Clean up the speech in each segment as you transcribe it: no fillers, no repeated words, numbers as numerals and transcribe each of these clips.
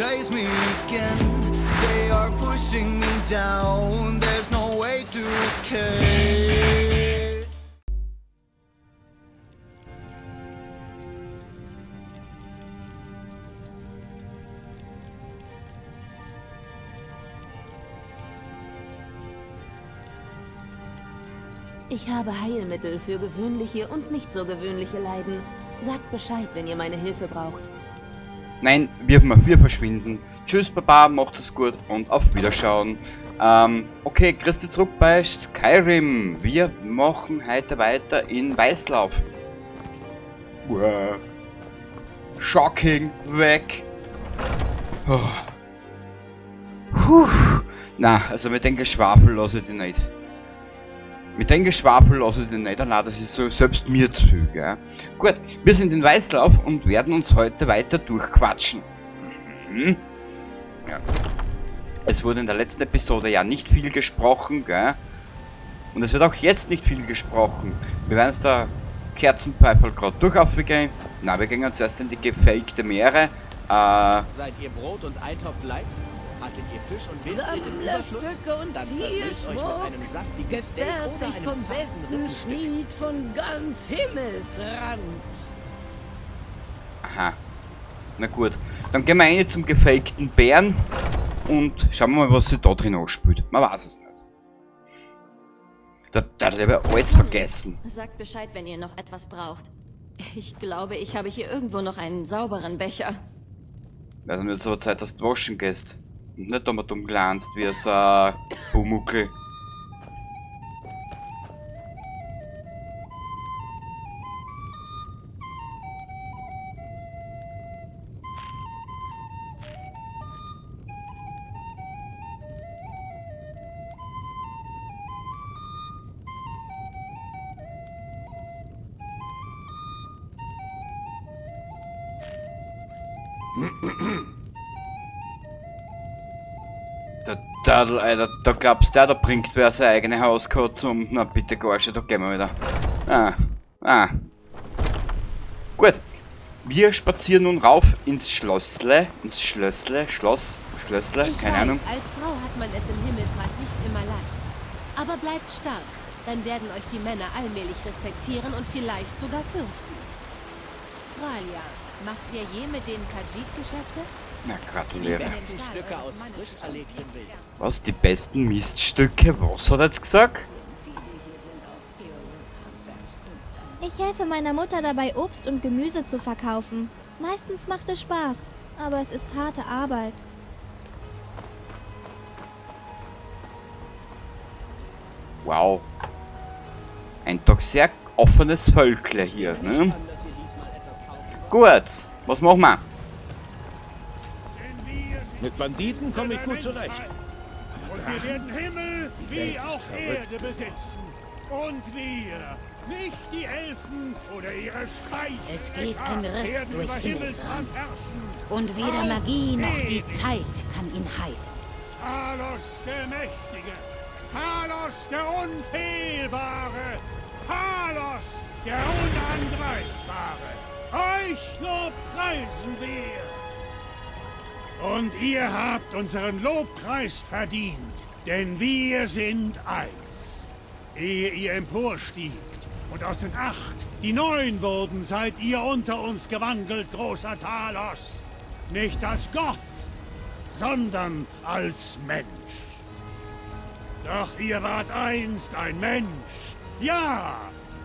chase me again. They are pushing me down. There's no way to escape. Ich habe Heilmittel für gewöhnliche und nicht so gewöhnliche Leiden. Sagt Bescheid, wenn ihr meine Hilfe braucht. Nein, wir verschwinden. Tschüss, Baba, macht es gut und auf Wiederschauen. Okay, Christi zurück bei Skyrim. Wir machen heute weiter in Weißlauf. Wow. Shocking, weg. Oh. Puh. Na, also mit dem Geschwafel lasse ich die nicht. Mit dem Geschwafel lasse ich die nicht. Nein, das ist so selbst mir zu viel, gell? Gut, wir sind in Weißlauf und werden uns heute weiter durchquatschen. Ja. Es wurde in der letzten Episode ja nicht viel gesprochen, gell? Und es wird auch jetzt nicht viel gesprochen. Wir werden es da Kerzenpfeiferl grad durch aufgehen. Na, wir gehen zuerst in die gefakte Meere. Seid ihr Brot und Eintopf leid? Hattet ihr Fisch und Wild im Überfluss? Sammlerstücke und Dann verwöhnt euch mit Zierschmuck, einem saftigen Steak oder gefertigt einem vom zarten besten Rippenstück. Schmied von ganz Himmelsrand. Aha. Na gut. Dann gehen wir rein zum gefakten Bären und schauen wir mal, was sich da drin anspielt. Man weiß es nicht. Da hat er alles vergessen. Sagt Bescheid, wenn ihr noch etwas braucht. Ich glaube, ich habe hier irgendwo noch einen sauberen Becher. Ja, dann wird's aber Zeit, dass du waschen gehst. Und nicht immer dumm glanzt wie so ein Pumuckl. Der Turtle, Alter, da glaubst du, der da bringt wer seine eigene Hauskatze um. Na bitte, Gorsche, da gehen wir wieder. Ah, ah. Gut. Wir spazieren nun rauf ins Schlössle. Ins Schlössle, Schloss, Schlössle, Ich keine weiß, Ahnung. Als Frau hat man es im Himmelsrand nicht immer leicht. Aber bleibt stark, dann werden euch die Männer allmählich respektieren und vielleicht sogar fürchten. Fralia, macht ihr je mit den Khajiit-Geschäfte? Na, gratuliere. Die besten Stücke aus frisch erlegtem Wild. Was, die besten Miststücke? Was hat er jetzt gesagt? Ich helfe meiner Mutter dabei, Obst und Gemüse zu verkaufen. Meistens macht es Spaß, aber es ist harte Arbeit. Wow. Ein doch sehr offenes Völkle hier, ne? Gut, was machen wir? Mit Banditen komme ich gut zurecht. Und wir werden Himmel Die wie Welt ist auch verrückt Erde besitzen. Und wir, nicht die Elfen oder ihre Speicher. Es geht ein Riss werden durch über Himmelsrand. Himmelsrand herrschen. Und weder Auf Magie noch die ewig. Zeit kann ihn heilen. Talos der Mächtige, Talos der Unfehlbare, Talos der Unangreifbare. Euch lobpreisen wir. Und ihr habt unseren Lobpreis verdient, denn wir sind eins. Ehe ihr emporstiegt und aus den 8 die 9 wurden, seid ihr unter uns gewandelt, großer Talos. Nicht als Gott, sondern als Mensch. Doch ihr wart einst ein Mensch, ja,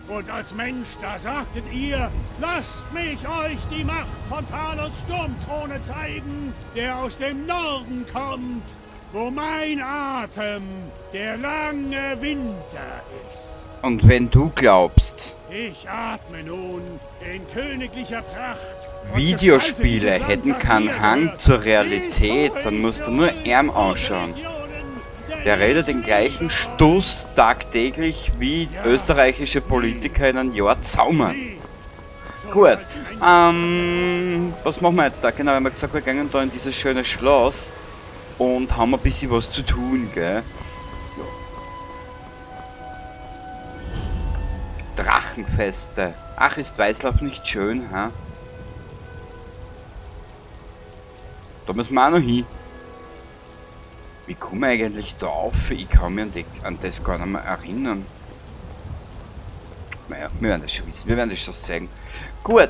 und als Mensch, da sagtet ihr, lasst mich euch die Macht von Talos Sturmkrone zeigen, der aus dem Norden kommt, wo mein Atem der lange Winter ist. Und wenn du glaubst, Ich atme nun in königlicher Pracht und Videospiele gestalte dieses Land, hätten das keinen mir Hang gehört. zur Realität, Bis dann musst du nur euch ihn anschauen. Regionen Der redet den gleichen Stuss tagtäglich wie österreichische Politiker in einem Jahr zaubern. Gut, was machen wir jetzt da? Genau, wir haben ja gesagt, wir gehen da in dieses schöne Schloss und haben ein bisschen was zu tun, gell? Ja. Drachenfeste. Ach, ist Weißlauf nicht schön, ha? Da müssen wir auch noch hin. Wie komme ich eigentlich da auf? Ich kann mich an das gar nicht mehr erinnern. Naja, wir werden das schon wissen. Wir werden das schon sehen. Gut.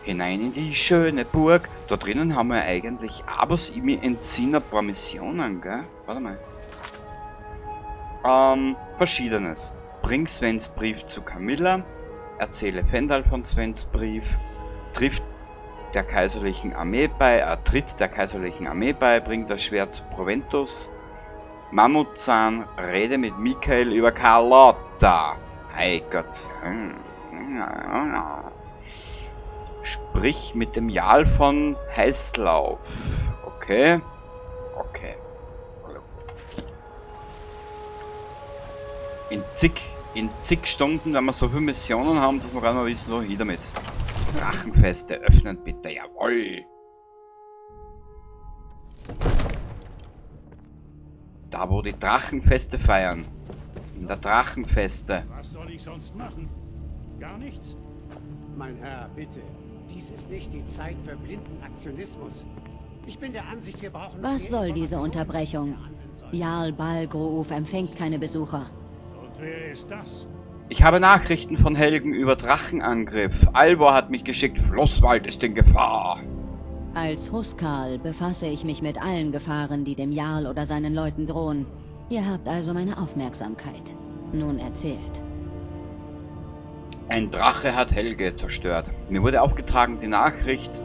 Hinein in die schöne Burg. Da drinnen haben wir eigentlich auch was ich mir entsinne, ein paar Missionen, gell? Warte mal. Verschiedenes. Bring Svens Brief zu Camilla. Erzähle Fendal von Svens Brief. Trifft der kaiserlichen Armee bei, tritt der kaiserlichen Armee bei, bringt das Schwert zu Proventus. Mammutzahn, rede mit Michael über Carlotta. Hey Gott. Sprich mit dem Jarl von Heißlauf. Okay. Okay. In zig Stunden, wenn wir so viele Missionen haben, dass wir gar nicht mehr wissen, wohin damit. Drachenfeste öffnen bitte, jawoll. Da, wo die Drachenfeste feiern. In der Drachenfeste. Was soll ich sonst machen? Gar nichts? Mein Herr, bitte. Dies ist nicht die Zeit für blinden Aktionismus. Ich bin der Ansicht, wir brauchen... Was soll diese Unterbrechung? Jarl Balgruuf empfängt keine Besucher. Und wer ist das? Ich habe Nachrichten von Helgen über Drachenangriff. Alvor hat mich geschickt. Flosswald ist in Gefahr. Als Huskarl befasse ich mich mit allen Gefahren, die dem Jarl oder seinen Leuten drohen. Ihr habt also meine Aufmerksamkeit. Nun erzählt. Ein Drache hat Helge zerstört. Mir wurde aufgetragen, die Nachricht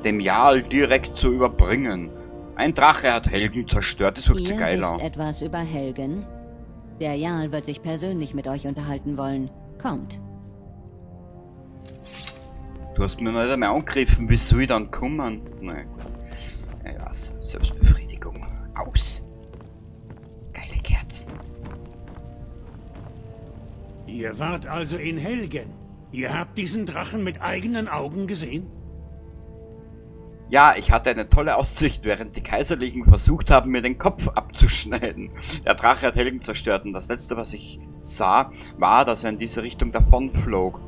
dem Jarl direkt zu überbringen. Ein Drache hat Helgen zerstört. Das wirkt sich geil an. Ihr wisst etwas über Helgen? Der Jarl wird sich persönlich mit euch unterhalten wollen. Kommt. Du hast mir noch nicht einmal angegriffen. Wie soll ich dann kommen? Nein, gut. Ich weiß. Selbstbefriedigung. Aus. Geile Kerzen. Ihr wart also in Helgen. Ihr habt diesen Drachen mit eigenen Augen gesehen? Ja, ich hatte eine tolle Aussicht, während die Kaiserlichen versucht haben, mir den Kopf abzuschneiden. Der Drache hat Helgen zerstört und das Letzte, was ich sah, war, dass er in diese Richtung davonflog.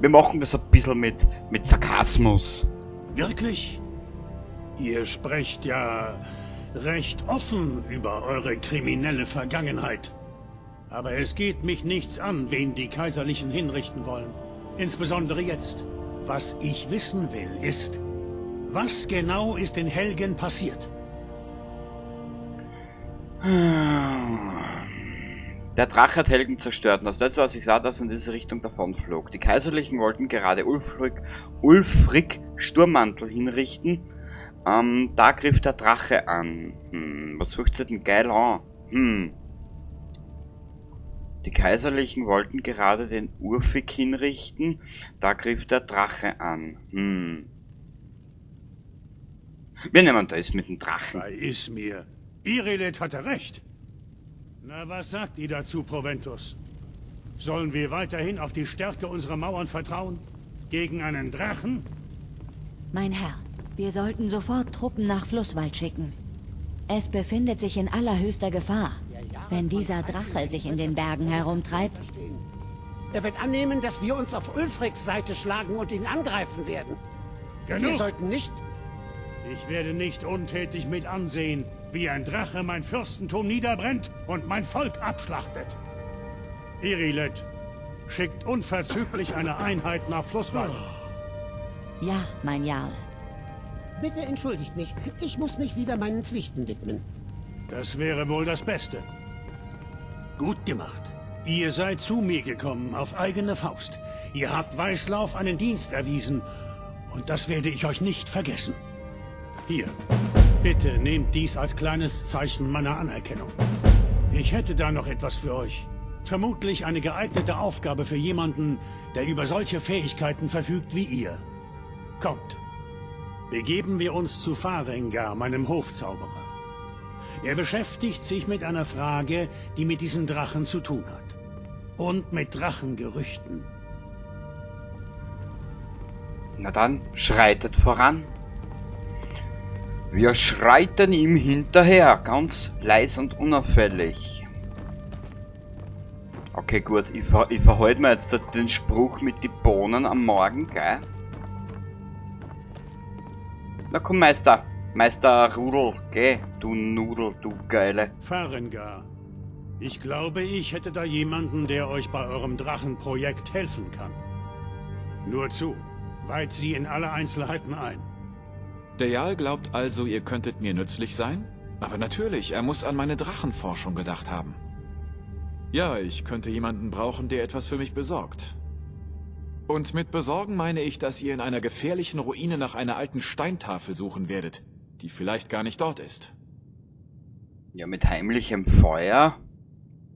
Wir machen das ein bisschen mit Sarkasmus. Wirklich? Ihr sprecht ja recht offen über eure kriminelle Vergangenheit. Aber es geht mich nichts an, wen die Kaiserlichen hinrichten wollen. Insbesondere jetzt. Was ich wissen will, ist... Was genau ist in Helgen passiert? Der Drache hat Helgen zerstört und das Letzte, was ich sah, dass in diese Richtung davonflog. Die Kaiserlichen wollten gerade Ulfric Sturmmantel hinrichten. Da griff der Drache an. Was fürchtet denn geil an? Die Kaiserlichen wollten gerade den Urfig hinrichten. Da griff der Drache an. Wir nehmen das mit dem Drachen. Sei es mir. Irileth hatte recht. Na, was sagt ihr dazu, Proventus? Sollen wir weiterhin auf die Stärke unserer Mauern vertrauen? Gegen einen Drachen? Mein Herr, wir sollten sofort Truppen nach Flusswald schicken. Es befindet sich in allerhöchster Gefahr, wenn dieser Drache sich in den Bergen herumtreibt. Er wird annehmen, dass wir uns auf Ulfrics Seite schlagen und ihn angreifen werden. Genug. Wir sollten nicht... Ich werde nicht untätig mit ansehen, wie ein Drache mein Fürstentum niederbrennt und mein Volk abschlachtet. Irileth, schickt unverzüglich eine Einheit nach Flusswald. Ja, mein Jarl. Bitte entschuldigt mich, ich muss mich wieder meinen Pflichten widmen. Das wäre wohl das Beste. Gut gemacht. Ihr seid zu mir gekommen, auf eigene Faust. Ihr habt Weißlauf einen Dienst erwiesen. Und das werde ich euch nicht vergessen. Hier, bitte nehmt dies als kleines Zeichen meiner Anerkennung. Ich hätte da noch etwas für euch. Vermutlich eine geeignete Aufgabe für jemanden, der über solche Fähigkeiten verfügt wie ihr. Kommt, begeben wir uns zu Farengar, meinem Hofzauberer. Er beschäftigt sich mit einer Frage, die mit diesen Drachen zu tun hat. Und mit Drachengerüchten. Na dann, schreitet voran. Wir schreiten ihm hinterher, ganz leis und unauffällig. Okay, gut, ich verhalte mir jetzt den Spruch mit die Bohnen am Morgen, gell? Na komm, Meister. Meister Rudel, geh, du Nudel, du Geile. Farengar, ich glaube, ich hätte da jemanden, der euch bei eurem Drachenprojekt helfen kann. Nur zu, weiht sie in alle Einzelheiten ein. Der Jarl glaubt also, ihr könntet mir nützlich sein? Aber natürlich, er muss an meine Drachenforschung gedacht haben. Ja, ich könnte jemanden brauchen, der etwas für mich besorgt. Und mit besorgen meine ich, dass ihr in einer gefährlichen Ruine nach einer alten Steintafel suchen werdet, die vielleicht gar nicht dort ist. Ja, mit heimlichem Feuer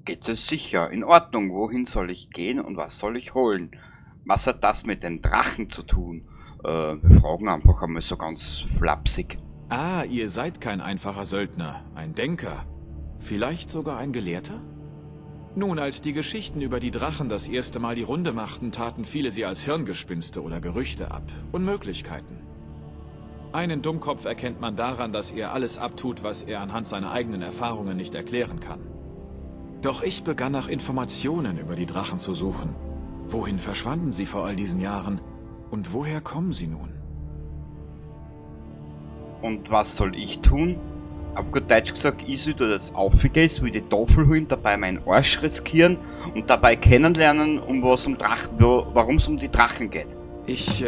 geht es sicher. In Ordnung, wohin soll ich gehen und was soll ich holen? Was hat das mit den Drachen zu tun? Wir fragen einfach einmal so ganz flapsig. Ah, ihr seid kein einfacher Söldner, ein Denker. Vielleicht sogar ein Gelehrter? Nun, als die Geschichten über die Drachen das erste Mal die Runde machten, taten viele sie als Hirngespinste oder Gerüchte ab. Unmöglichkeiten. Einen Dummkopf erkennt man daran, dass er alles abtut, was er anhand seiner eigenen Erfahrungen nicht erklären kann. Doch ich begann nach Informationen über die Drachen zu suchen. Wohin verschwanden sie vor all diesen Jahren? Und woher kommen sie nun? Und was soll ich tun? Auf gut Deutsch gesagt, ich soll da jetzt aufgehen, soll die Tafel holen, dabei meinen Arsch riskieren und dabei kennenlernen, um was um Drachen, warum es um die Drachen geht. Ich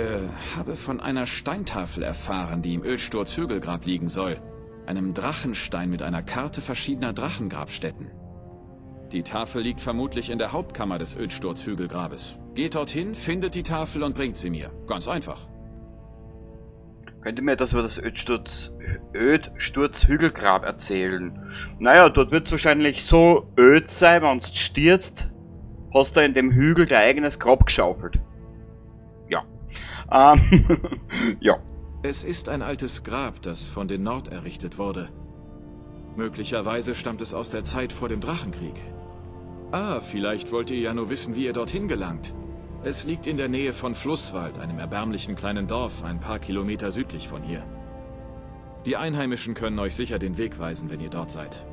habe von einer Steintafel erfahren, die im Ödsturz Hügelgrab liegen soll. Einem Drachenstein mit einer Karte verschiedener Drachengrabstätten. Die Tafel liegt vermutlich in der Hauptkammer des Ödsturz Hügelgrabes. Geht dorthin, findet die Tafel und bringt sie mir. Ganz einfach. Könnt ihr mir etwas über das Ödsturz Hügelgrab erzählen? Naja, dort wird's wahrscheinlich so öd sein, wenn du stürzt, hast du in dem Hügel dein eigenes Grab geschaufelt. Ja. Ja. Es ist ein altes Grab, das von den Nord errichtet wurde. Möglicherweise stammt es aus der Zeit vor dem Drachenkrieg. Ah, vielleicht wollt ihr ja nur wissen, wie ihr dorthin gelangt. Es liegt in der Nähe von Flusswald, einem erbärmlichen kleinen Dorf, ein paar Kilometer südlich von hier. Die Einheimischen können euch sicher den Weg weisen, wenn ihr dort seid.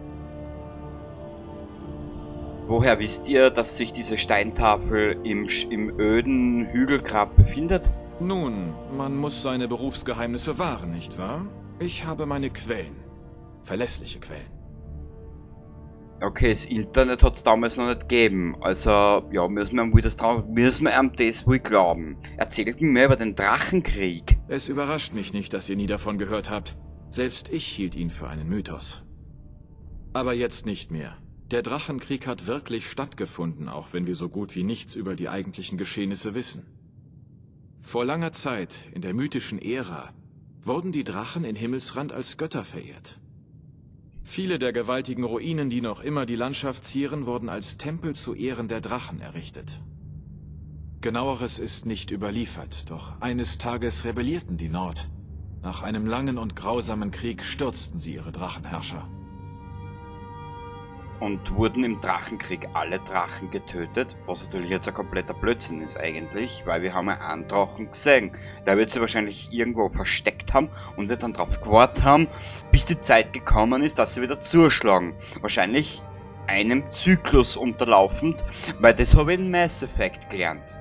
Woher wisst ihr, dass sich diese Steintafel im öden Hügelgrab befindet? Nun, man muss seine Berufsgeheimnisse wahren, nicht wahr? Ich habe meine Quellen. Verlässliche Quellen. Okay, das Internet hat's damals noch nicht gegeben. Also, ja, müssen wir ihm wohl das trauen, müssen wir ihm das wohl glauben. Erzählt mir mehr über den Drachenkrieg. Es überrascht mich nicht, dass ihr nie davon gehört habt. Selbst ich hielt ihn für einen Mythos. Aber jetzt nicht mehr. Der Drachenkrieg hat wirklich stattgefunden, auch wenn wir so gut wie nichts über die eigentlichen Geschehnisse wissen. Vor langer Zeit, in der mythischen Ära, wurden die Drachen in Himmelsrand als Götter verehrt. Viele der gewaltigen Ruinen, die noch immer die Landschaft zieren, wurden als Tempel zu Ehren der Drachen errichtet. Genaueres ist nicht überliefert, doch eines Tages rebellierten die Nord. Nach einem langen und grausamen Krieg stürzten sie ihre Drachenherrscher. Und wurden im Drachenkrieg alle Drachen getötet, was natürlich jetzt ein kompletter Blödsinn ist eigentlich, weil wir haben ja einen Drachen gesehen. Der wird sich wahrscheinlich irgendwo versteckt haben und wird dann drauf gewartet haben, bis die Zeit gekommen ist, dass sie wieder zuschlagen. Wahrscheinlich einem Zyklus unterlaufend, weil das habe ich in Mass Effect gelernt.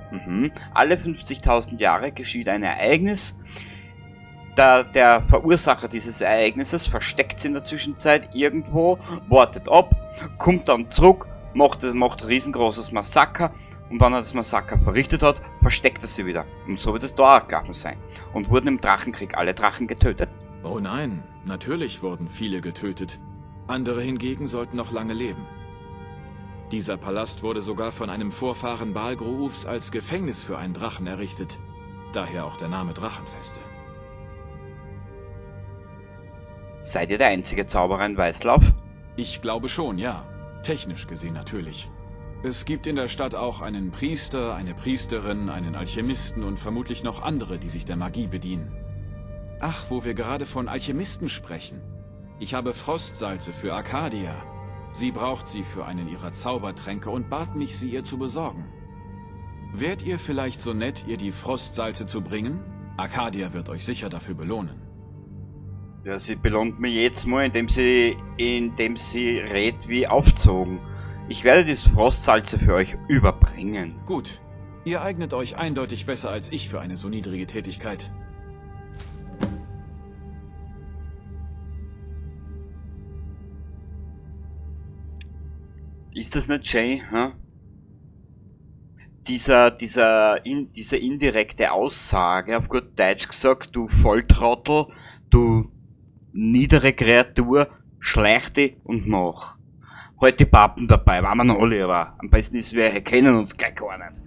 Alle 50.000 Jahre geschieht ein Ereignis. Der Verursacher dieses Ereignisses versteckt sich in der Zwischenzeit irgendwo, wartet ab, kommt dann zurück, macht ein riesengroßes Massaker und wenn er das Massaker verrichtet hat, versteckt er sie wieder. Und so wird es da auch gelaufen sein. Und wurden im Drachenkrieg alle Drachen getötet? Oh nein, natürlich wurden viele getötet. Andere hingegen sollten noch lange leben. Dieser Palast wurde sogar von einem Vorfahren Balgruufs als Gefängnis für einen Drachen errichtet. Daher auch der Name Drachenfeste. Seid ihr der einzige Zauberer in Weißlauf? Ich glaube schon, ja. Technisch gesehen natürlich. Es gibt in der Stadt auch einen Priester, eine Priesterin, einen Alchemisten und vermutlich noch andere, die sich der Magie bedienen. Ach, wo wir gerade von Alchemisten sprechen. Ich habe Frostsalze für Arcadia. Sie braucht sie für einen ihrer Zaubertränke und bat mich, sie ihr zu besorgen. Wärt ihr vielleicht so nett, ihr die Frostsalze zu bringen? Arcadia wird euch sicher dafür belohnen. Ja, sie belohnt mich jetzt mal, indem sie redet wie aufzogen. Ich werde die Frostsalze für euch überbringen. Gut. Ihr eignet euch eindeutig besser als ich für eine so niedrige Tätigkeit. Ist das nicht schön, hä? Diese indirekte Aussage, auf gut Deutsch gesagt, du Volltrottel, du niedere Kreatur, schleich dich und mach. Halt die Pappen dabei, waren wir noch alle, aber am besten ist, wir kennen uns gleich gar nicht.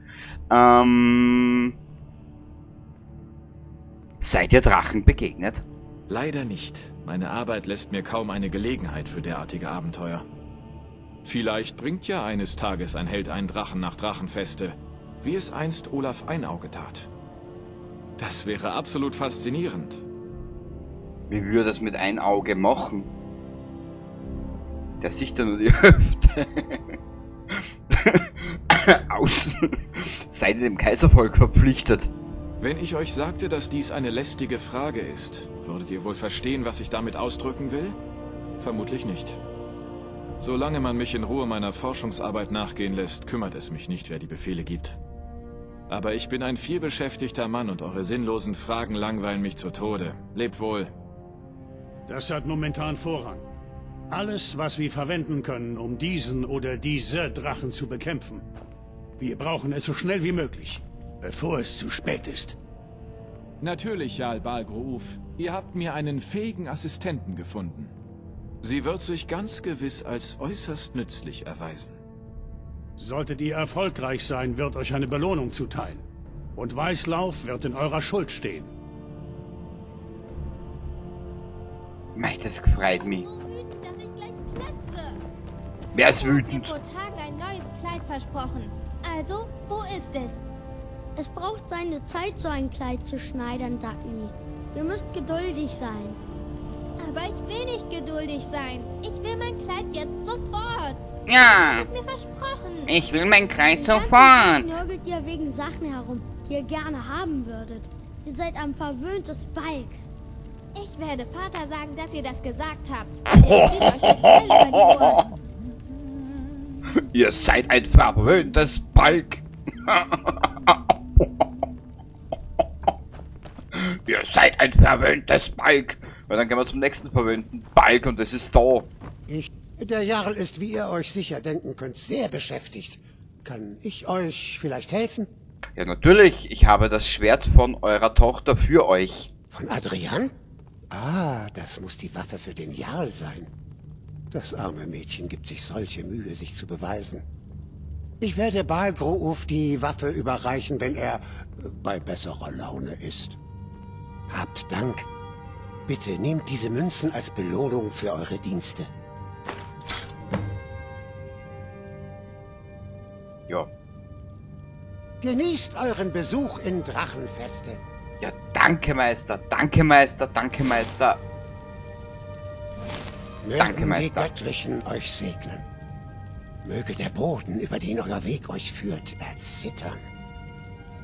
Seid ihr Drachen begegnet? Leider nicht. Meine Arbeit lässt mir kaum eine Gelegenheit für derartige Abenteuer. Vielleicht bringt ja eines Tages ein Held einen Drachen nach Drachenfeste, wie es einst Olaf Einauge tat. Das wäre absolut faszinierend. Wie würde das mit Einauge machen? Der sieht ja nur die Hälfte. Aus. Seid ihr dem Kaiservolk verpflichtet? Wenn ich euch sagte, dass dies eine lästige Frage ist, würdet ihr wohl verstehen, was ich damit ausdrücken will? Vermutlich nicht. Solange man mich in Ruhe meiner Forschungsarbeit nachgehen lässt, kümmert es mich nicht, wer die Befehle gibt. Aber ich bin ein vielbeschäftigter Mann und eure sinnlosen Fragen langweilen mich zu Tode. Lebt wohl. Das hat momentan Vorrang. Alles, was wir verwenden können, um diesen oder diese Drachen zu bekämpfen. Wir brauchen es so schnell wie möglich, bevor es zu spät ist. Natürlich, Jarl Balgruuf. Ihr habt mir einen fähigen Assistenten gefunden. Sie wird sich ganz gewiss als äußerst nützlich erweisen. Solltet ihr erfolgreich sein, wird euch eine Belohnung zuteil. Und Weißlauf wird in eurer Schuld stehen. Mei, das freut mich. So wütend, dass ich gleich platze. Wer ist Du hast mir wütend? vor Tagen ein neues Kleid versprochen. Also, wo ist es? Es braucht seine Zeit, so ein Kleid zu schneidern, Dagny. Ihr müsst geduldig sein. Aber ich will nicht geduldig sein. Ich will mein Kleid jetzt sofort. Ja. Du hast es mir versprochen. Ich will mein Kleid Den ganzen sofort. Tag nörgelt ihr wegen Sachen herum, die ihr gerne haben würdet. Ihr seid ein verwöhntes Balk. Ich werde Vater sagen, dass ihr das gesagt habt. Er zieht euch das Fell über die Ohren. Ihr seid ein verwöhntes Balk. Ihr seid ein verwöhntes Balk. Und dann gehen wir zum nächsten verwöhnten Balk und das ist da. Der Jarl ist, wie ihr euch sicher denken könnt, sehr beschäftigt. Kann ich euch vielleicht helfen? Ja, natürlich. Ich habe das Schwert von eurer Tochter für euch. Von Adrian? Ah, das muss die Waffe für den Jarl sein. Das arme Mädchen gibt sich solche Mühe, sich zu beweisen. Ich werde Balgruuf die Waffe überreichen, wenn er bei besserer Laune ist. Habt Dank. Bitte nehmt diese Münzen als Belohnung für eure Dienste. Ja. Genießt euren Besuch in Drachenfeste. Ja, danke, Meister. Danke, Meister. Danke, Meister. Mögen Danke, die Meister. Göttlichen euch segnen. Möge der Boden, über den euer Weg euch führt, erzittern.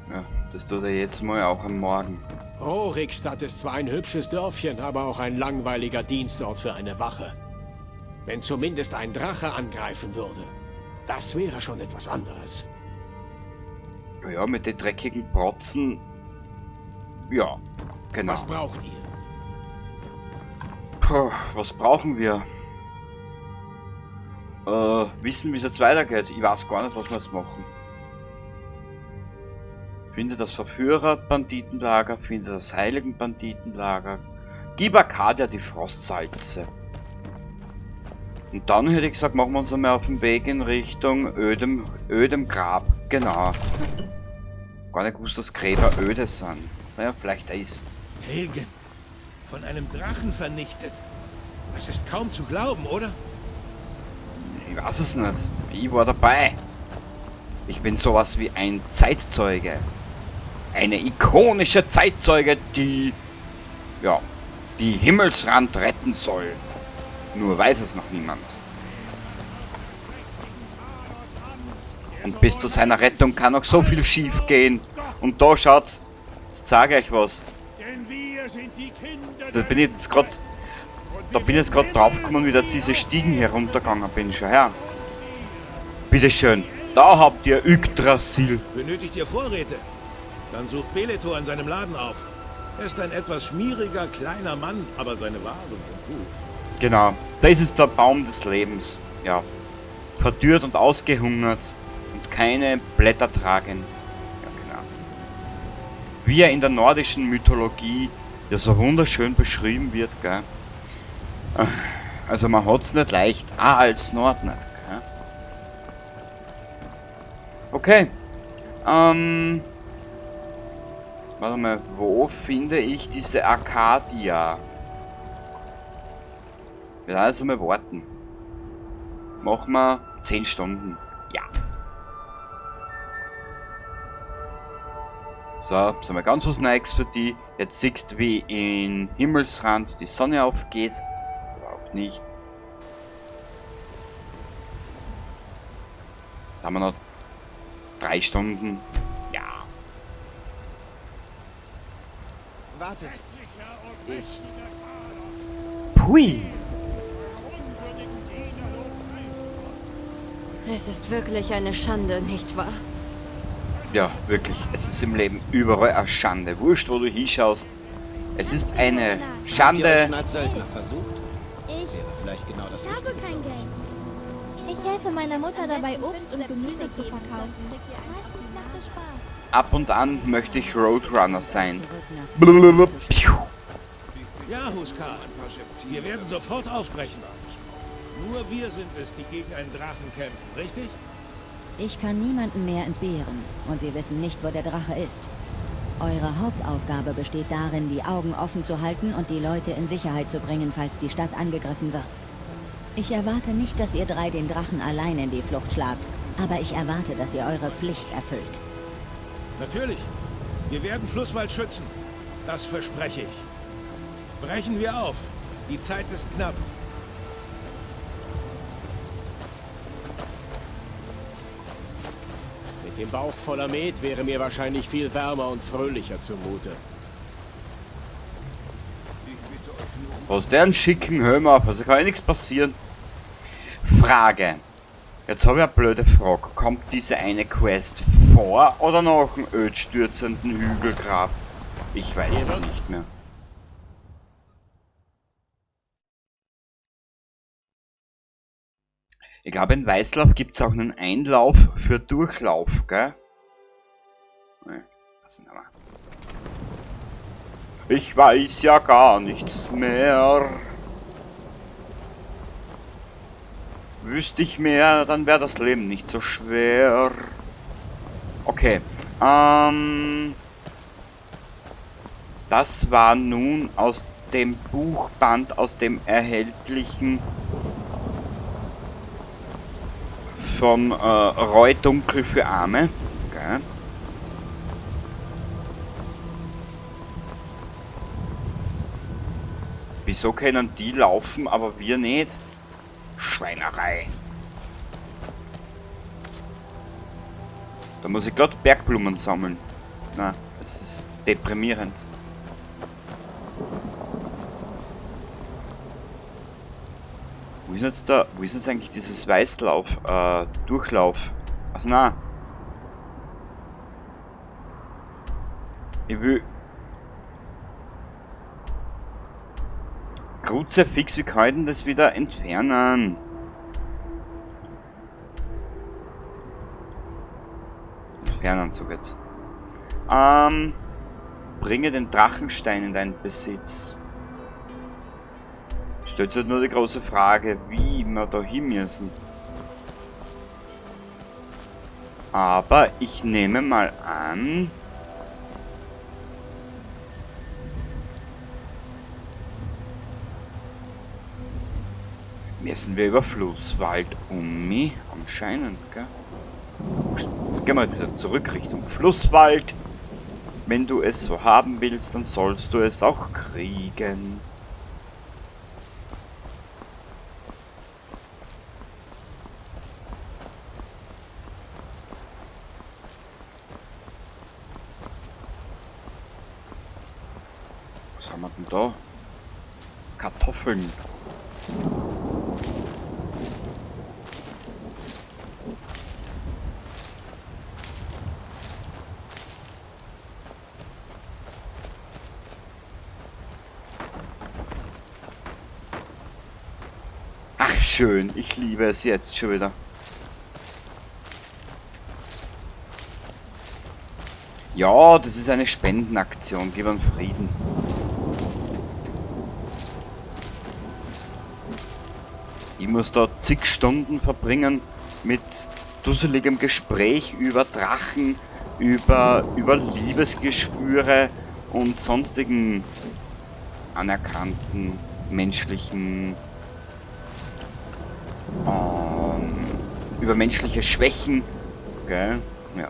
Ja, das tut er jetzt mal auch am Morgen. Rorikstadt ist zwar ein hübsches Dörfchen, aber auch ein langweiliger Dienstort für eine Wache. Wenn zumindest ein Drache angreifen würde, das wäre schon etwas anderes. Ja, ja, mit den dreckigen Protzen. Ja, genau. Was braucht ihr? Puh, was brauchen wir? Wissen, wie es jetzt weitergeht. Ich weiß gar nicht, was wir jetzt machen. Finde das Verführer-Banditenlager, finde das Heiligen-Banditenlager. Gib Arcadia die Frostsalze. Und dann hätte ich gesagt, machen wir uns einmal auf den Weg in Richtung ödem Grab. Genau. Gar nicht gewusst, dass Gräber öde sind. Naja, vielleicht ist. Helgen, von einem Drachen vernichtet. Das ist kaum zu glauben, oder? Ich weiß es nicht. Ich war dabei. Ich bin sowas wie ein Zeitzeuge. Eine ikonische Zeitzeuge, die, ja, die Himmelsrand retten soll. Nur weiß es noch niemand. Und bis zu seiner Rettung kann noch so viel schief gehen. Und da schaut's, jetzt sage ich euch was. Da bin ich jetzt grad, da bin ich jetzt grad drauf gekommen, wie das diese Stiegen hier runtergegangen bin. Schau her. Bitteschön. Da habt ihr Yggdrasil. Benötigt ihr Vorräte? Dann sucht Beletor in seinem Laden auf. Er ist ein etwas schmieriger, kleiner Mann, aber seine Waren sind gut. Genau. Das ist der Baum des Lebens. Ja. Verdürrt und ausgehungert und keine Blätter tragend. Ja, genau. Wie er in der nordischen Mythologie ja so wunderschön beschrieben wird, gell? Also man hat's nicht leicht, auch als Nord nicht, gell? Okay. Warte mal, wo finde ich diese Arcadia? Wir werden also mal warten. Machen wir 10 Stunden. Ja. So, sind wir ganz was Neues für die. Jetzt siehst du, wie in Himmelsrand die Sonne aufgeht. Aber auch nicht. Da haben wir noch 3 Stunden. Ja. Wartet. Ich. Pui. Es ist wirklich eine Schande, nicht wahr? Ja, wirklich. Es ist im Leben überall eine Schande. Wurscht, wo du hinschaust. Es ist eine Schande. Habt ihr euch schon als Söldner versucht? Ich Wäre vielleicht genau das habe Richtige. kein Geld. Ich helfe meiner Mutter dabei, Obst und Gemüse zu verkaufen. Meistens macht es Spaß. Ab und an möchte ich Roadrunner sein. Ja, Huskar. Wir werden sofort aufbrechen. Nur wir sind es, die gegen einen Drachen kämpfen, richtig? Ich kann niemanden mehr entbehren und wir wissen nicht, wo der Drache ist. Eure Hauptaufgabe besteht darin, die Augen offen zu halten und die Leute in Sicherheit zu bringen, falls die Stadt angegriffen wird. Ich erwarte nicht, dass ihr drei den Drachen allein in die Flucht schlagt, aber ich erwarte, dass ihr eure Pflicht erfüllt. Natürlich. Wir werden Flusswald schützen. Das verspreche ich. Brechen wir auf. Die Zeit ist knapp. Mit dem Bauch voller Met wäre mir wahrscheinlich viel wärmer und fröhlicher zumute. Aus deren schicken Helm auf, also kann ja nichts passieren. Frage. Jetzt habe ich eine blöde Frage. Kommt diese eine Quest vor oder nach dem ödstürzenden Hügelgrab? Ich weiß es nicht mehr. Ich glaube, in Weißlauf gibt's auch einen Einlauf für Durchlauf, gell? Nee, weiß nicht mehr. Ich weiß ja gar nichts mehr. Wüsste ich mehr, dann wäre das Leben nicht so schwer. Okay. Das war nun aus dem Buchband, aus dem erhältlichen von Roy Dunkel für Arme. Okay. Wieso können die laufen, aber wir nicht? Schweinerei. Da muss ich grad Bergblumen sammeln. Na, es ist deprimierend. Wo ist jetzt da, wo ist jetzt eigentlich dieses Weißlauf, Durchlauf? Also na. Ich will... Kruzifix, wie kann ich denn das wieder entfernen? Entfernen, so geht's. Bringe den Drachenstein in deinen Besitz. Stellt sich nur die große Frage, wie wir da hin müssen. Aber ich nehme mal an... Müssen wir über Flusswald um mich? Anscheinend, gell? Gehen wir wieder zurück Richtung Flusswald. Wenn du es so haben willst, dann sollst du es auch kriegen. Was haben wir denn da? Kartoffeln. Ach schön, ich liebe es jetzt schon wieder. Ja, das ist eine Spendenaktion. Gib einen Frieden. Ich muss da zig Stunden verbringen mit dusseligem Gespräch über Drachen, über Liebesgeschwüre und sonstigen anerkannten menschlichen, über menschliche Schwächen, gell? Ja.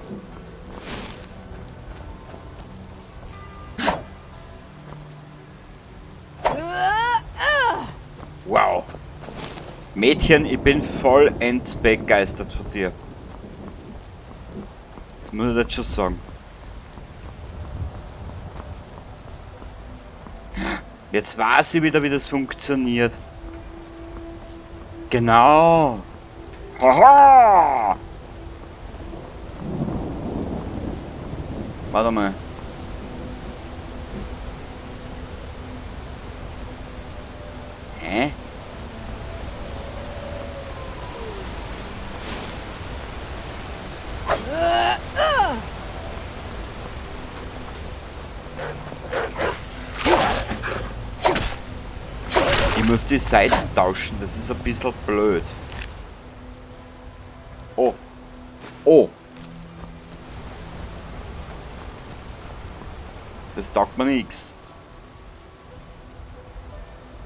Wow. Mädchen, ich bin vollends begeistert von dir. Das muss ich jetzt schon sagen. Jetzt weiß ich wieder, wie das funktioniert. Genau. Haha! Warte mal. Hä? Ich muss die Seiten tauschen, das ist ein bisschen blöd. Oh. Oh. Das taugt mir nix.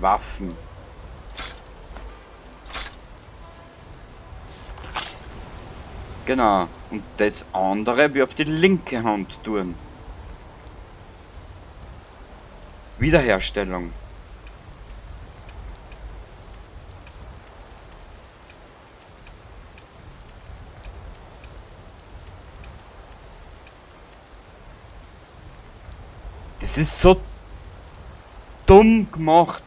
Waffen. Genau. Und das andere wir auf die linke Hand tun. Wiederherstellung. Das ist so dumm gemacht.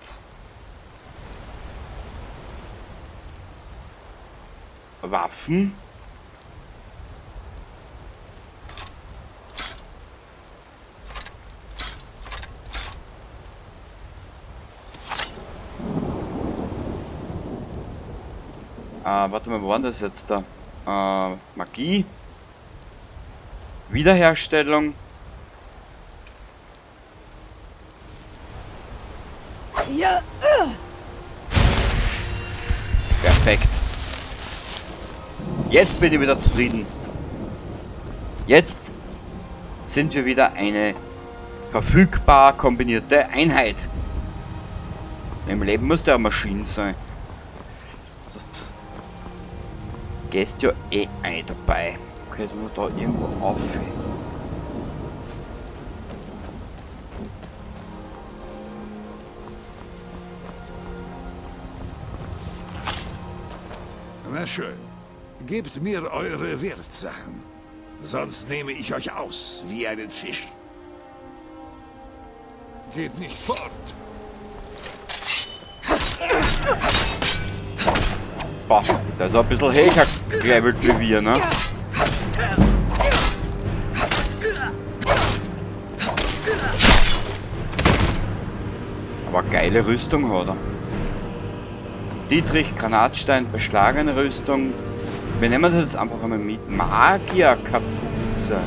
Waffen. Warte mal, wo war das jetzt da? Magie. Wiederherstellung. Ja. Perfekt. Jetzt bin ich wieder zufrieden. Jetzt sind wir wieder eine verfügbar kombinierte Einheit. Im Leben muss der Maschine sein. Sonst gehst ja eh ein dabei. Okay, jetzt muss da irgendwo auf. Na schön. Gebt mir eure Wertsachen. Sonst nehme ich euch aus wie einen Fisch. Geht nicht fort. Boah, da ist auch ein bisschen höher gelevelt wie wir, ne? Aber geile Rüstung hat er. Dietrich, Granatstein, beschlagene Rüstung. Wir nehmen das jetzt einfach einmal mit. Magierkapuze.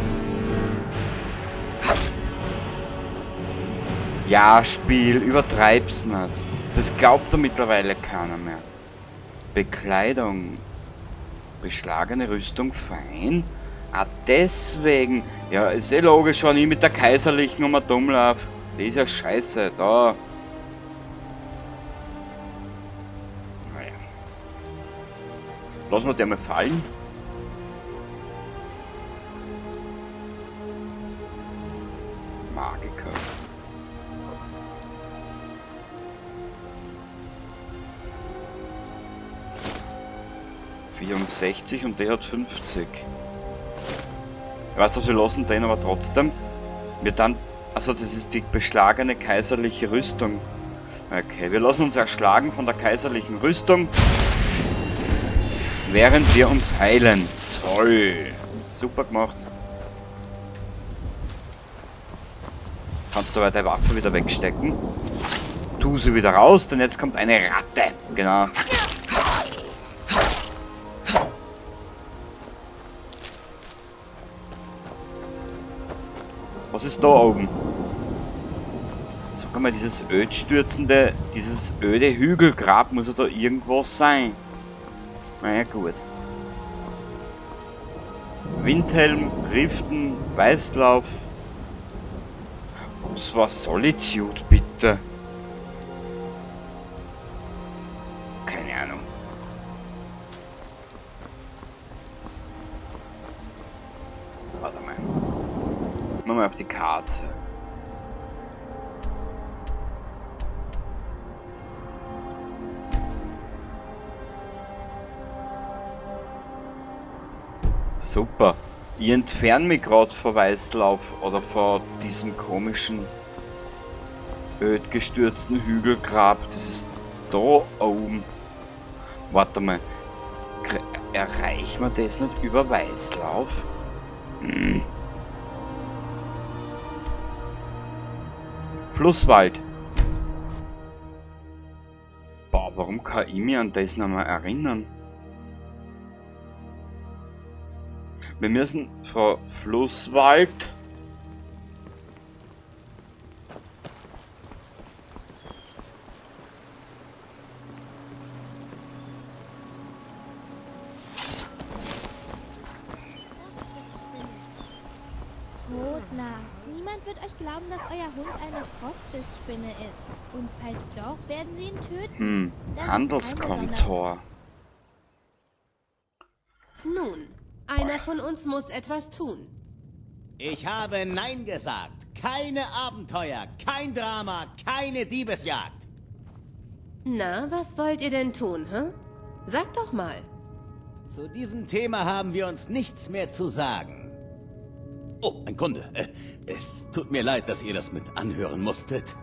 Ja, Spiel, übertreib's nicht. Das glaubt doch mittlerweile keiner mehr. Bekleidung. Beschlagene Rüstung, fein. Ah, deswegen. Ja, ist eh logisch, wenn ich mit der kaiserlichen um dumm lauf. Die ist ja scheiße, da. Naja. Lass mal der mal fallen. Magiker. ...64 und der hat 50. Ich weiß was, wir lassen den aber trotzdem. Wir dann... Also das ist die beschlagene kaiserliche Rüstung. Okay, wir lassen uns erschlagen von der kaiserlichen Rüstung, während wir uns heilen. Toll. Super gemacht. Kannst du aber deine Waffe wieder wegstecken. Tu sie wieder raus, denn jetzt kommt eine Ratte. Genau. Was ist da oben? Sag mal, dieses ödstürzende, dieses öde Hügelgrab muss ja da irgendwo sein. Naja, gut. Windhelm, Riften, Weißlauf. Was war Solitude, bitte? Keine Ahnung. Warte mal. Machen wir auf die Karte. Super. Ich entferne mich gerade von Weißlauf oder von diesem komischen, öd gestürzten Hügelgrab. Das ist da oben. Warte mal. Erreichen wir das nicht über Weißlauf? Hm. Flusswald. Boah, warum kann ich mich an das noch mal erinnern? Wir müssen von Flusswald Rotner, niemand wird euch glauben, dass euer Hund eine Frostbissspinne ist. Und falls doch, werden sie ihn töten. Hm, Handelskontor. Nun, einer von uns muss etwas tun. Ich habe Nein gesagt. Keine Abenteuer, kein Drama, keine Diebesjagd. Na, was wollt ihr denn tun, hä? Sag doch mal. Zu diesem Thema haben wir uns nichts mehr zu sagen. Oh, ein Kunde. Es tut mir leid, dass ihr das mit anhören musstet.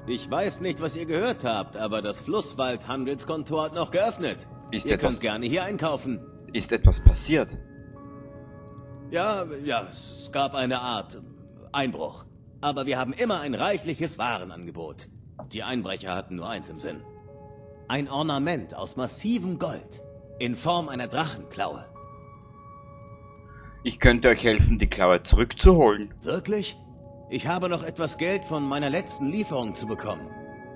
Ich weiß nicht, was ihr gehört habt, aber das Flusswald-Handelskontor hat noch geöffnet. Ihr könnt gerne hier einkaufen. Ist etwas passiert? Ja, ja, es gab eine Art Einbruch. Aber wir haben immer ein reichliches Warenangebot. Die Einbrecher hatten nur eins im Sinn. Ein Ornament aus massivem Gold. In Form einer Drachenklaue. Ich könnte euch helfen, die Klaue zurückzuholen. Wirklich? Ich habe noch etwas Geld von meiner letzten Lieferung zu bekommen.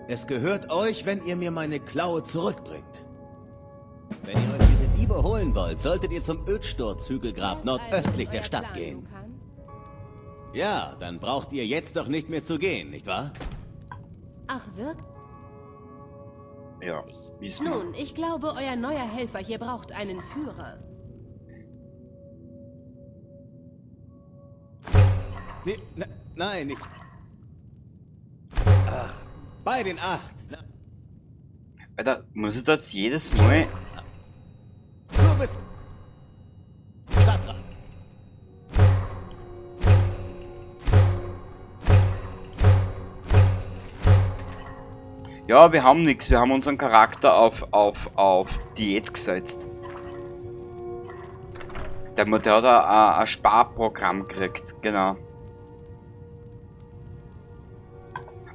Es gehört euch, wenn ihr mir meine Klaue zurückbringt. Wenn ihr euch diese Diebe holen wollt, solltet ihr zum Ödsturz-Hügelgrab nordöstlich der Stadt gehen. Ja, dann braucht ihr jetzt doch nicht mehr zu gehen, nicht wahr? Ach, wirklich? Ja, wissen wir. Nun, ich glaube, euer neuer Helfer hier braucht einen Führer. Nee, nein, ich... Ach, bei den 8. Alter, muss ich das jedes Mal... Du bist... Stadtrat. Ja, wir haben nichts. Wir haben unseren Charakter auf Diät gesetzt. Der hat ein Sparprogramm gekriegt, genau.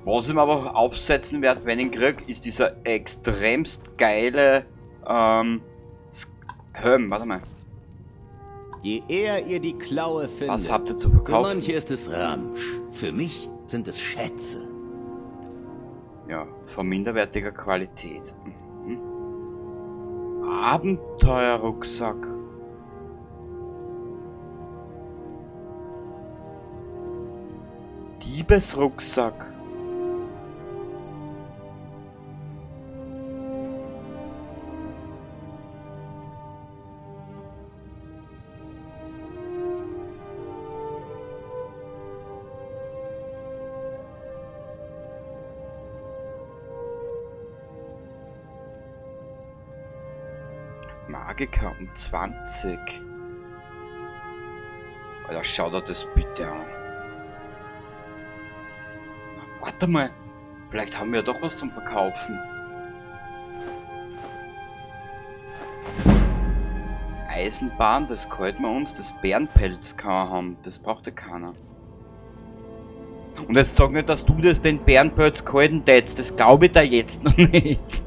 Was ich mir aber aufsetzen werde, wenn ich ihn krieg, ist dieser extremst geile Helm. Warte mal. Je eher ihr die Klaue findet, was habt ihr zu verkaufen? Für manche ist es Ramsch, für mich sind es Schätze. Ja, von minderwertiger Qualität. Mhm. Abenteuerrucksack. Diebesrucksack. Magiker um 20. Alter, schau dir das bitte an. Warte mal, vielleicht haben wir doch was zum Verkaufen. Eisenbahn, das gefällt mir uns, das Bärenpelz kann man haben, das braucht ja keiner. Und jetzt sag nicht, dass du das den Bärenpelz gehalten hättest, das glaub ich da jetzt noch nicht.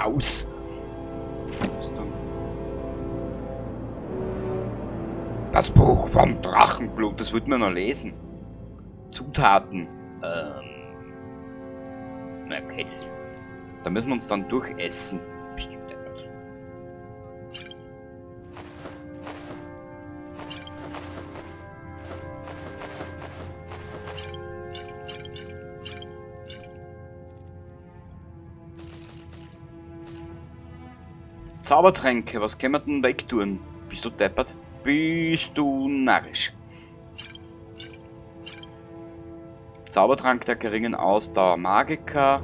Aus. Das Buch vom Drachenblut, das wird man noch lesen. Zutaten. Na okay, das, da müssen wir uns dann durchessen. Bist du deppert. Zaubertränke, was können wir denn wegtun? Bist du deppert? Bist du narrisch? Zaubertrank der geringen Ausdauer. Magiker,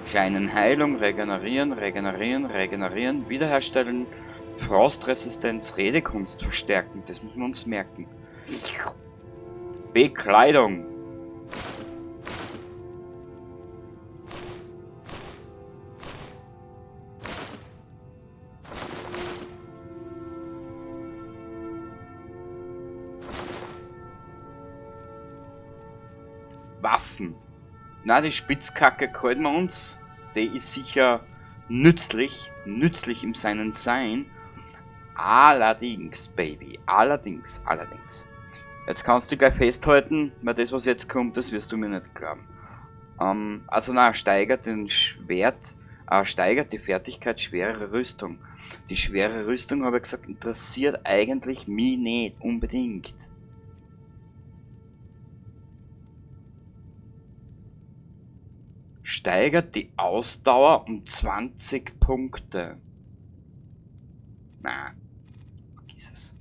kleinen Heilung, regenerieren, regenerieren, regenerieren, wiederherstellen, Frostresistenz, Redekunst verstärken. Das müssen wir uns merken. Bekleidung. Waffen. Na, die Spitzkacke gefällt mir uns. Die ist sicher nützlich. Nützlich im seinen Sein. Allerdings, Baby. Allerdings, allerdings. Jetzt kannst du gleich festhalten, weil das, was jetzt kommt, das wirst du mir nicht glauben. Also na, steigert den Schwert, steigert die Fertigkeit schwere Rüstung. Die schwere Rüstung, habe ich gesagt, interessiert eigentlich mich nicht unbedingt. Steigert die Ausdauer um 20 Punkte. Na, vergiss es.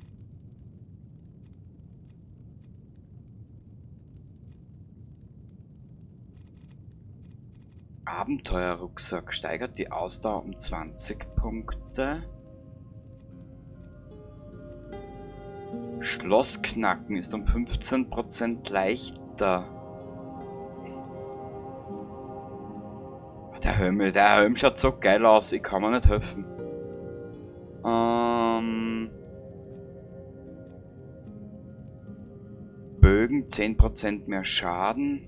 Abenteuerrucksack steigert die Ausdauer um 20 Punkte. Schlossknacken ist um 15% leichter. Der Helm schaut so geil aus, ich kann mir nicht helfen. Bögen 10% mehr Schaden.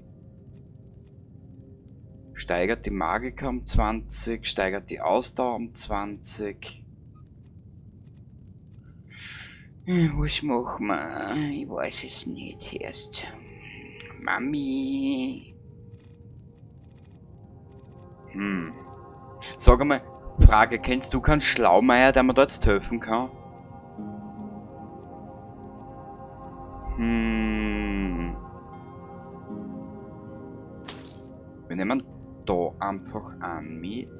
Steigert die Magika um 20, steigert die Ausdauer um 20. Was machen wir? Ich weiß es nicht erst. Mami. Sag einmal, Frage, kennst du keinen Schlaumeier, der mir da jetzt helfen kann? Wir nehmen da einfach an mit.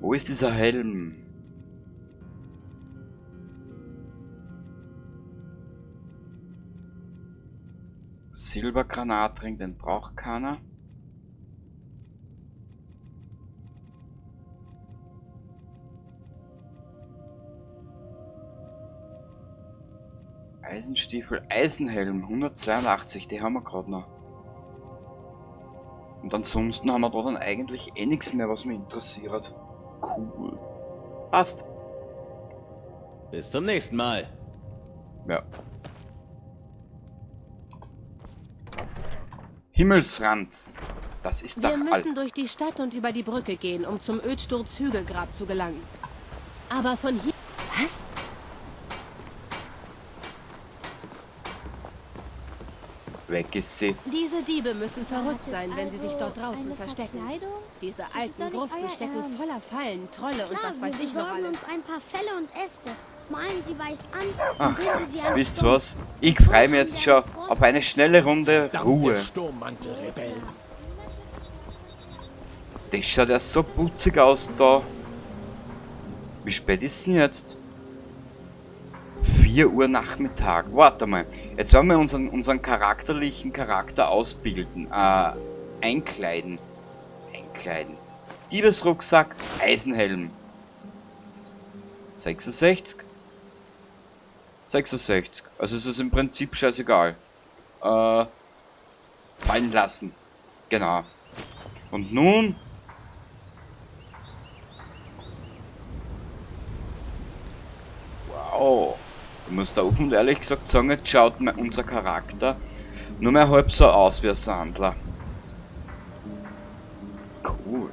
Wo ist dieser Helm? Silbergranatring, den braucht keiner. Eisenstiefel, Eisenhelm, 182, die haben wir grad noch. Und ansonsten haben wir da dann eigentlich eh nix mehr, was mich interessiert. Cool. Passt. Bis zum nächsten Mal. Ja. Himmelsrand. Das ist doch Wir müssen all- durch die Stadt und über die Brücke gehen, um zum Ödsturz-Hügelgrab zu gelangen. Aber von hier... Was? Weg ist sie. Diese Diebe müssen verrückt Wartet sein, wenn sie sich also dort draußen eine verstecken. Verkleidung? Diese Das ist alten doch nicht Gruften euer stecken Ernst. voller Fallen, Trolle und Klar, was weiß wir ich noch besorgen alles. uns ein paar Felle und Äste. Malen sie weiß an und Ach binden sie Gott, an wisst ihr Sturm. was? Ich freu mich jetzt schon auf eine schnelle Runde Verdammte Ruhe. Sturmmantelrebellen. Das schaut ja so putzig aus da. Wie spät ist denn jetzt? 4 Uhr Nachmittag. Warte mal. Jetzt werden wir unseren charakterlichen Charakter ausbilden. Einkleiden. Einkleiden. Diebesrucksack, Eisenhelm. 66. 66. Also es ist im Prinzip scheißegal. Fallen lassen. Genau. Und nun... Wow. Ich muss da offen und ehrlich gesagt sagen, jetzt schaut mir unser Charakter nur mehr halb so aus wie ein Sandler. Cool.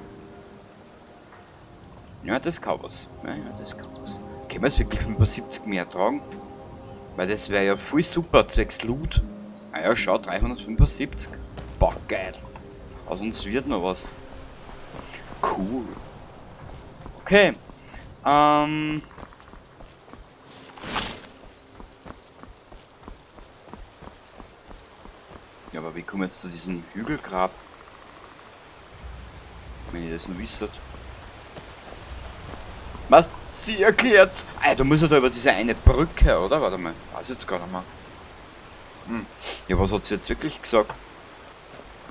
Ja, das kann was. Ja, ja, das kann was. Können wir jetzt wirklich 75 mehr tragen? Weil das wäre ja voll super, zwecks Loot. Ah ja, schau, 375. Boah, geil. Aus uns wird noch was. Cool. Okay. Ja, aber wie kommen wir jetzt zu diesem Hügelgrab? Wenn ihr das nur wisst. Was? Sie erklärt's! Ah, da muss er da über diese eine Brücke, oder? Warte mal, weiß jetzt gar nicht mehr. Hm. Ja, was hat sie jetzt wirklich gesagt?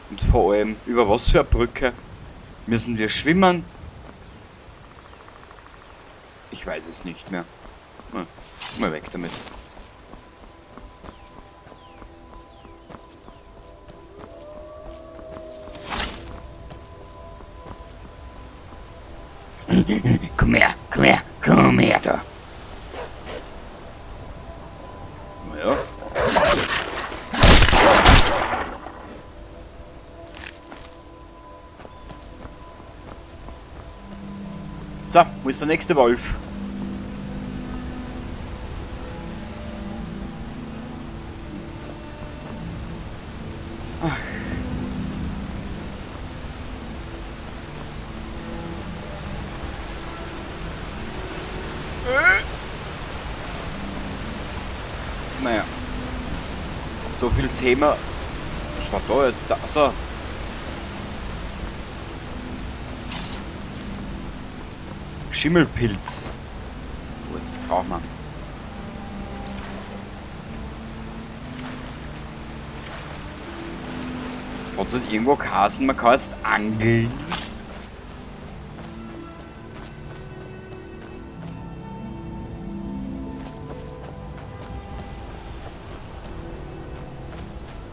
Und vor allem, über was für eine Brücke? Müssen wir schwimmen? Ich weiß es nicht mehr. Hm. Mal weg damit. Komm her, komm her, komm her da. Naja. So, wo ist der nächste Wolf? Ach. Naja. So viel Thema. Was war da jetzt? Da? Achso. Schimmelpilz. Oh, jetzt brauchen wir. Hat es nicht irgendwo geheißen, man kann jetzt angeln?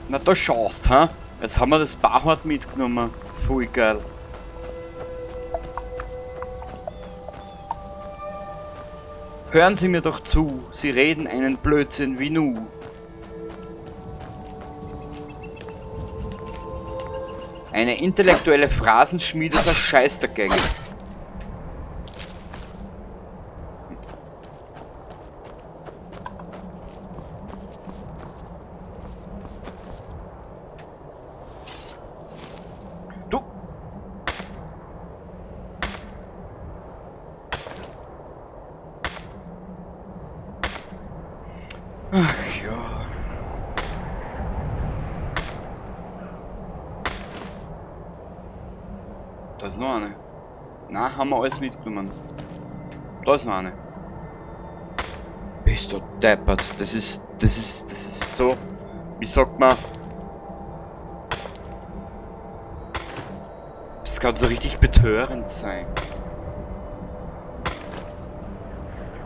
Na, da schaust, ha? Jetzt haben wir das Barhort mitgenommen. Voll geil. Hören Sie mir doch zu, Sie reden einen Blödsinn wie nu. Eine intellektuelle Phrasenschmiede ist ein Scheiß dagegen. Du! Ach ja. Da ist noch eine. Na, haben wir alles mitgenommen. Da ist noch eine. Bist du deppert. Das ist so, wie sagt man? Das kann so richtig betörend sein.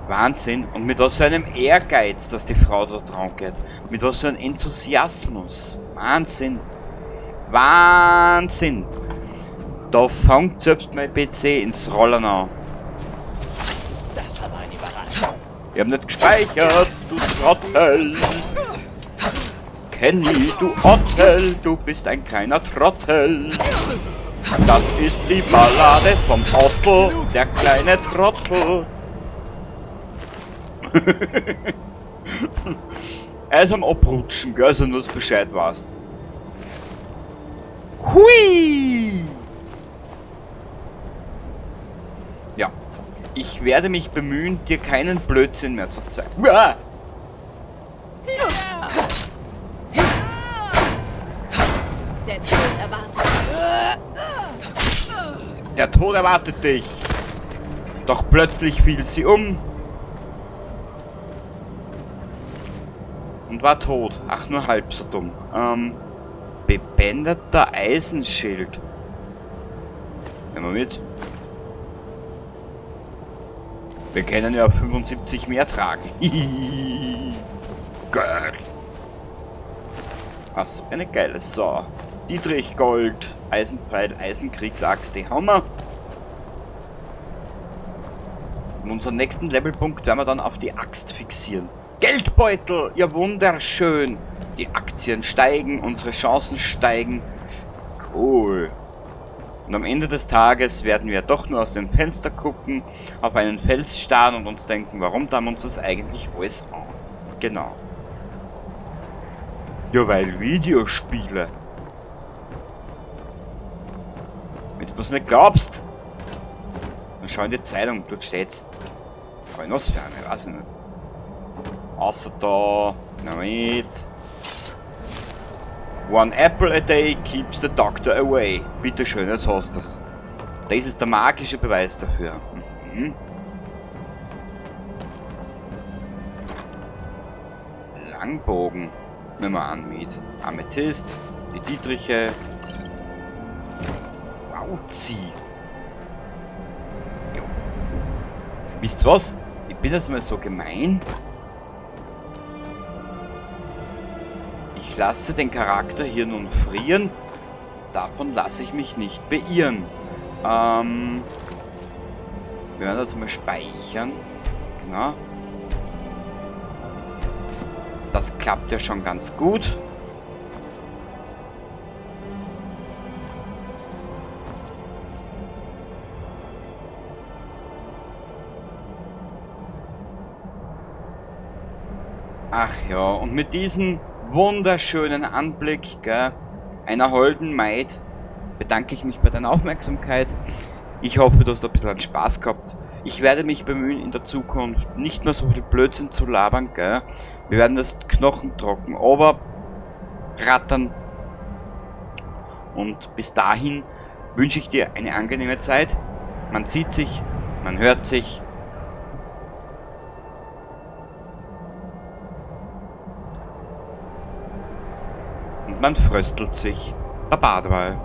Wahnsinn. Und mit was für einem Ehrgeiz, dass die Frau da dran geht. Mit was für einem Enthusiasmus. Wahnsinn. Wahnsinn. Da fängt selbst mein PC ins Rollen an. Das war eine Überraschung. Ich hab nicht gespeichert, du Trottel. Kenny, du Ottel, du bist ein kleiner Trottel. Das ist die Ballade vom Ottel, der kleine Trottel. Er ist am Abrutschen, gell, also nur, dass du Bescheid weißt. Hui! Ja. Ich werde mich bemühen, dir keinen Blödsinn mehr zu zeigen. Uah! Der Tod erwartet dich. Der Tod erwartet dich. Doch plötzlich fiel sie um. Und war tot. Ach, nur halb so dumm. Bebänderter Eisenschild. Nehmen wir mit. Wir können ja 75 mehr tragen. Geil. Was eine geile Sau. Dietrich Gold, Eisenpfeil, Eisenkriegsaxt, die haben wir. Und unseren nächsten Levelpunkt werden wir dann auf die Axt fixieren. Geldbeutel! Ja, wunderschön! Die Aktien steigen, unsere Chancen steigen. Cool. Und am Ende des Tages werden wir doch nur aus dem Fenster gucken, auf einen Fels starren und uns denken, warum tun wir uns das eigentlich alles an? Genau. Ja, weil Videospiele. Wenn du es nicht glaubst, dann schau in die Zeitung, dort steht's. Aber in was für eine, weiß ich nicht. Außer da, Dynamit. One apple a day keeps the doctor away. Bitte schön, jetzt hast du's. Das ist der magische Beweis dafür. Mhm. Langbogen. Nehmen wir an mit Amethyst, die Dietriche. Wauzi. Jo. Wisst ihr was? Ich bin jetzt mal so gemein. Ich lasse den Charakter hier nun frieren. Davon lasse ich mich nicht beirren. Wir werden das mal speichern. Genau. Das klappt ja schon ganz gut. Ach ja, und mit diesem wunderschönen Anblick, gell, einer holden Maid, bedanke ich mich bei deiner Aufmerksamkeit. Ich hoffe, du hast ein bisschen Spaß gehabt. Ich werde mich bemühen, in der Zukunft nicht mehr so viel Blödsinn zu labern, gell. Wir werden das knochentrocken rattern. Und bis dahin wünsche ich dir eine angenehme Zeit. Man sieht sich, man hört sich. Und man fröstelt sich. Baba dabei.